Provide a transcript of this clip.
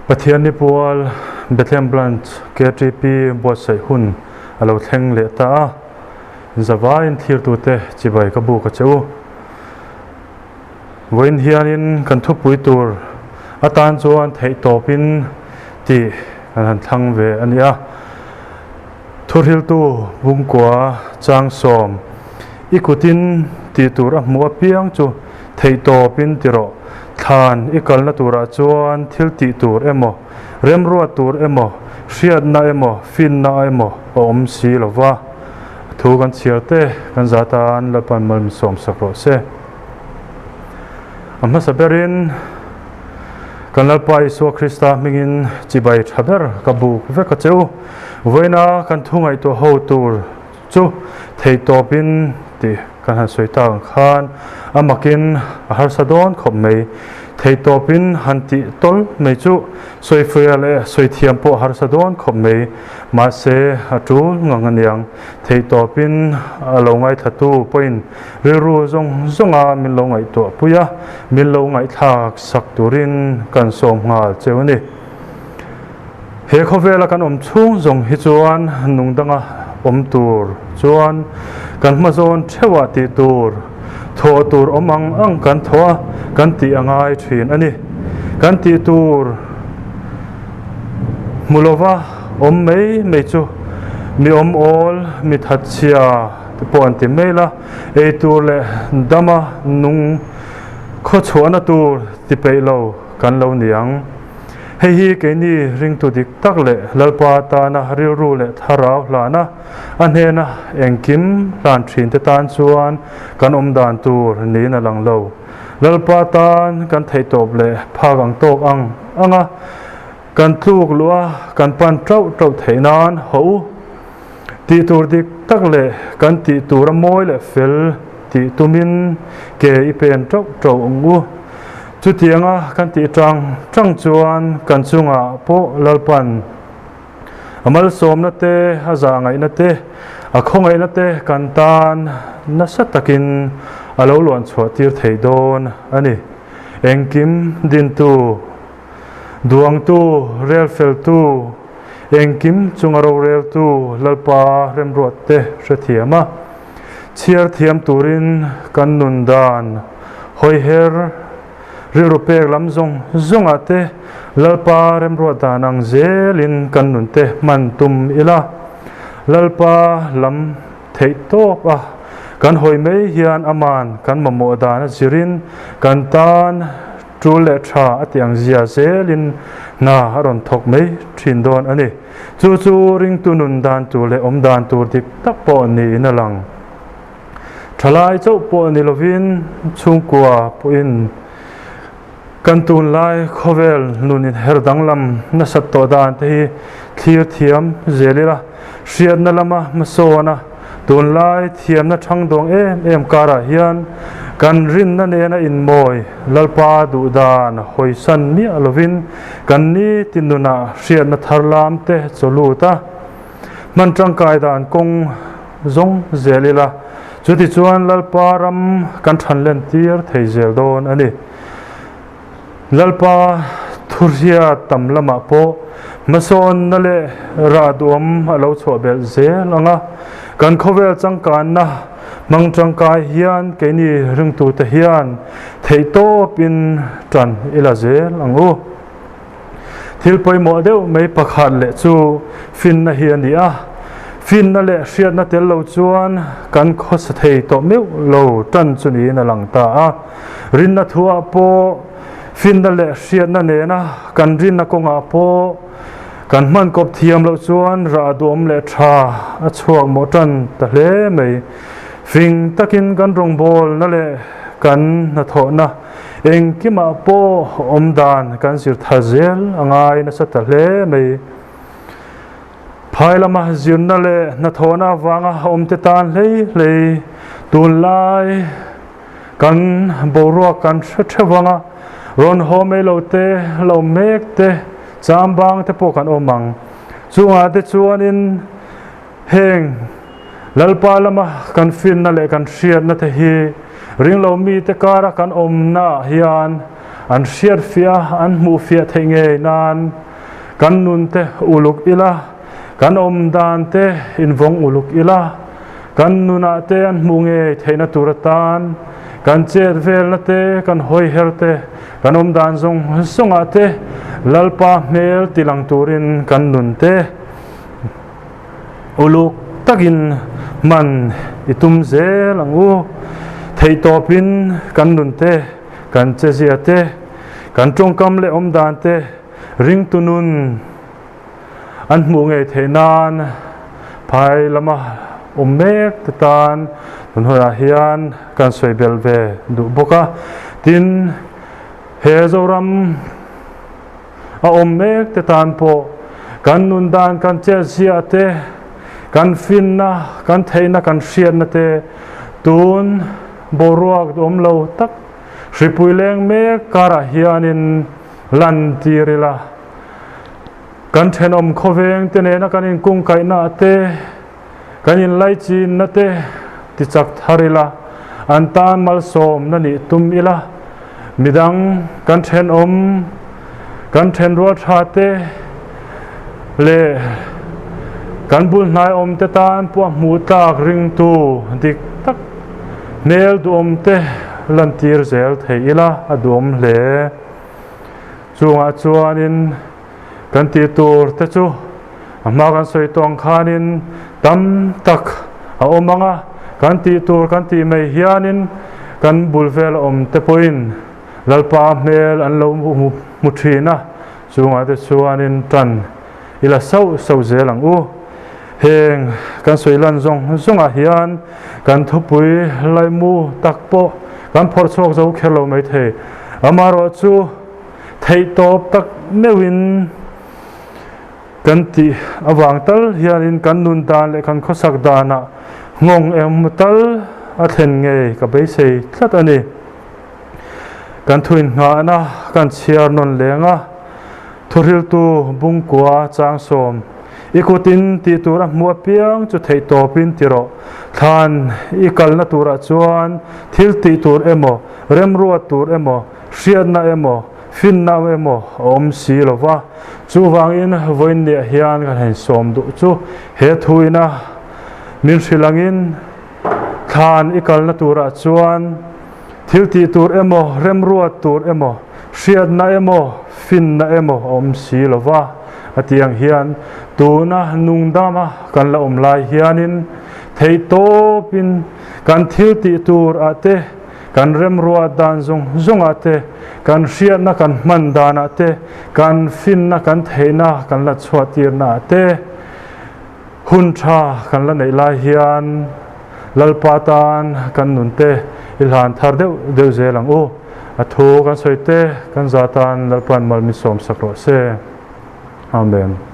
Pathianni pual Bethlehem Branch KTP buatsaih hun a lo thleng leh ta a, zavaiin thlirtute chibai ka buk a che u. Vawiin hianin kan thupui tur atan chuan theihtawpin tih kan han thlang ve a ni a. Thuhriltu Bungkua Changsawm, I kutin tih tur a hmuh apiang chu theihtawpin ti rawh. Thlan i kalna turah chuan thil tih tur emaw, remruat tur emaw, hriatna emaw, finna emaw a awm si lo va. Thu kan chhiar te kan za tan Lalpan malsawm sak rawh se. A hmasa berin kan Lalpa Isua Krista hmingin chibai tha ber ka buk vek a che u. Vawiina kan thu ngaihtuah ho tur chu theihtawpin tih kan han sawi tak ang khan a makin a harsa dawn khawp mai. Theihtawpin han tih tawl mai chu sawifuia leh sawithiam pawh a harsa dawn khawp mai. Mahse a tul ngang aniang. Theihtawpin a lo ngaithlatu pawhin rilru zawng zawnga min lo ngaihtuah pui a, min lo ngaihthlak sak turin kan sawm nghal cheu a ni. He khawvela kan awm chhung zawng hi chuan nung danga awm tur chuan kan hmazawn theuhah tih tur, thawh tur awm ang ang kan thaw a, kan tih a ngai thin a ni. Kan tih tur hmu lova awm mai mai chu mi awm awl, mi thatchhia te pawh an ti mai la, ei tur leh dama nung khawchhuahna tur ti peih lo kan lo ni ang. Hei hi keini ringtu dik tak leh Lalpa tana rilru leh thlarau hlana a hnena engkim hlan thin te tan chuan kan awm dan tur niin a lang lo. Lalpa tan kan theihtawp leh phak ang tawk ang ang a, kan tluk luh a, kan pan tauh tauh theih nan haw u. Tih tur dik tak leh kan tih tur a mawi leh fel tih tumin ke i pen tauh tauh ang u. Chutianga kan tih tang tang chuan kan chungah pawh Lalpan a malsawmna te, a zahngaihna te, a khawngaihna te kan tan nasa takin a lo luan chhuah tir thei dawn a ni. Engkim dintu, duangtu, relfeltu, Engkim chunga roreltu Lalpa remruatte hrethiam a, chhiar thiam turin kan nun dan hawiher rilru pek lam zawng zawngah te Lalpa remruat dan ang zelin kan nunte hman tum ila. Lalpa lam theih tawp a, kan hawi mai hian aman kan mamawh dan a zirin kan tan Tul leh tha a tih ang zia zelin hna a rawn thawk mai thin dawn a ni. Chu chu ringtu nun dan tur leh awm dan tur dik tak pawh niin a lang. Thalai chauh pawh ni lovin chhungkua pawhin kan tunlai khawvel nun inher danglam nasat tawh dan te hi thlir thiam zel ila, hriatna lama hmasawn a, Tunlai thiamna thang dawng em em karah hian kan rinna nena inmawi Lalpa duhdan hawisan miah lovin kan nitin nunah hriatna thar lam te chaw lut a, hman tangkai dan kawng zawng zel ila, chutichuan Lalpa ram kan thanlen tir thei zel dawn a ni. Lalpa thuhria tam lamah pawh hmasawnna leh rah duhawm a lo chhuah belh zel ang a, kan khawvel changkanna hmang tangkai hian keini ringtute hian theihtawpin tan i la zel ang u. Thil pawimawh deuh mai pakhat leh chu finna hi a ni a, finna leh hriatna tel lo chuan kan khawsa thei tawh meuh lo tan chu niin a lang ta a. Rinna thuah pawh finna leh hriatna nena kan rinna kawngah pawh kan hman kawp thiam loh chuan rah duhawm leh tha a chhuak mawh tan ta hle mai. Fing takin kan rawngbawlna leh kan hnathawhna engkimah pawh awmdan kan zir tha zel a ngai nasa ta hle mai. Phai lama zirna leh hnathawhna avanga awmte tan hlei hlei tunlai Kan boruak kan hre theuh ang a, rawn haw mai lo te, lo mek te, cham bang te pawh kan awm ang. Chungah te chuanin heng Lalpa lama kan finna leh kan hriatna te hi ringlo mite kara kan awmnaah hian an hriat fiah a, an hmuh fiah theih ngei nan kan nun te uluk ila, kan awm dan te invawng uluk ila, kan nunah te an hmuh ngei theihna tur atan kan chet velna te, kan hawiher te, kan awm dan zawng zawngah te Lalpa hmel tilang turin kan nun te Uluk takin hman i tum zel ang u. Theihtawpin kan nun te, kan chezia te, kan tawngkam leh awmdan te ringtu nun an hmuh ngei theih nan phai lama awm mek te tan tun hawiah hian kan sawi belh ve duh bawk a. Tin, he Zoram A awm mek te tan pawh kan nun dan kan chetziah te, kan finna, kan theihna, kan hriatna te tun boruak duhawm lo tak hripui leng mek karah hianin lan tir ila. Kan thenawm khawveng te nena kan inkungkaihna te, kan inlaichinna te tichak thar ila, an tan malsawmna nih tum ila, midang kan thenawm, kan thenrual tha te leh kan bul hnai awm te tan pawh hmuh tlak ringtu dik tak hmel duhawm te lantir zel thei ila a duhawm hle. Chungah chuanin. Kan tih tur te chu a hma kan sawi tawh ang khanin tam tak a awm ang a, kan tih tur kan tih mai hianin kan bul vel a awm te pawhin Lalpa hmel an lo hmu thin a, chungah te chuanin tan i la sauh sauh zel ang u. Heng kan sawi lan zawng zawngah hian kan thupui laimu tak pawh kan phawrh chhuak zo kher lo maithei. Amaherawhchu Theihtawp tak meuhin kan tih avang tal hianin kan nun dan leh kan khawsak danah nghawng eng tal a thlen ngei ka beisei tlat a ni. Kan thuin nghahna kan chhiar nawn leng a, thuhriltu bungkua changsawm i kutin tih tur a hmuh apiang chu theihtawpin ti rawh. Thlan i kalna turah chuan thil tih tur emaw, remruat tur emaw, Hriatna emaw, finna emaw a awm si lo va, chuvangin vawiinniah hian kan han sawm duh chu he thuina min hrilh angin thlan i kalna turah chuan thil tih tur emaw, remruat tur emaw, hriatna emaw, finna emaw a awm si lo va, a tih ang hian tuna nungdama kan la awm lai hianin theihtawpin kan thil tih turah te, Kan remruat dan zawng zawngah te, kan hriatna kan hman danah te, kan finna kan theihna kan la chhuahtirnaah te, hun tha kan la neih lai hian Lalpa tan kan nun te i hlan thar deuh deuh zel ang u. A thu kan sawi te kan za tan Lalpa'n mal min sawmsak rawh se. Amen.